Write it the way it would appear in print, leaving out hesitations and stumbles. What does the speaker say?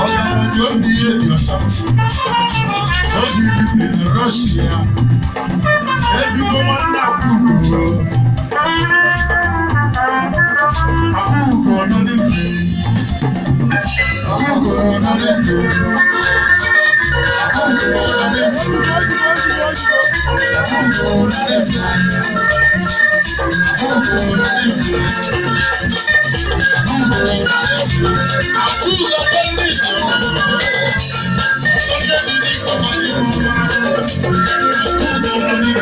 Ọgaranya obi ihe dị ọcha. O ji bibi na Rọshia. Ezigbo nwanne Akwugo. Akwugo nọ n'ime. Akwugo nọ n'ime. Akwugo nọ n'ime. Akwugo nọ n'ime. Akwugo nọ n'ime. Akwugo nọ n'ime.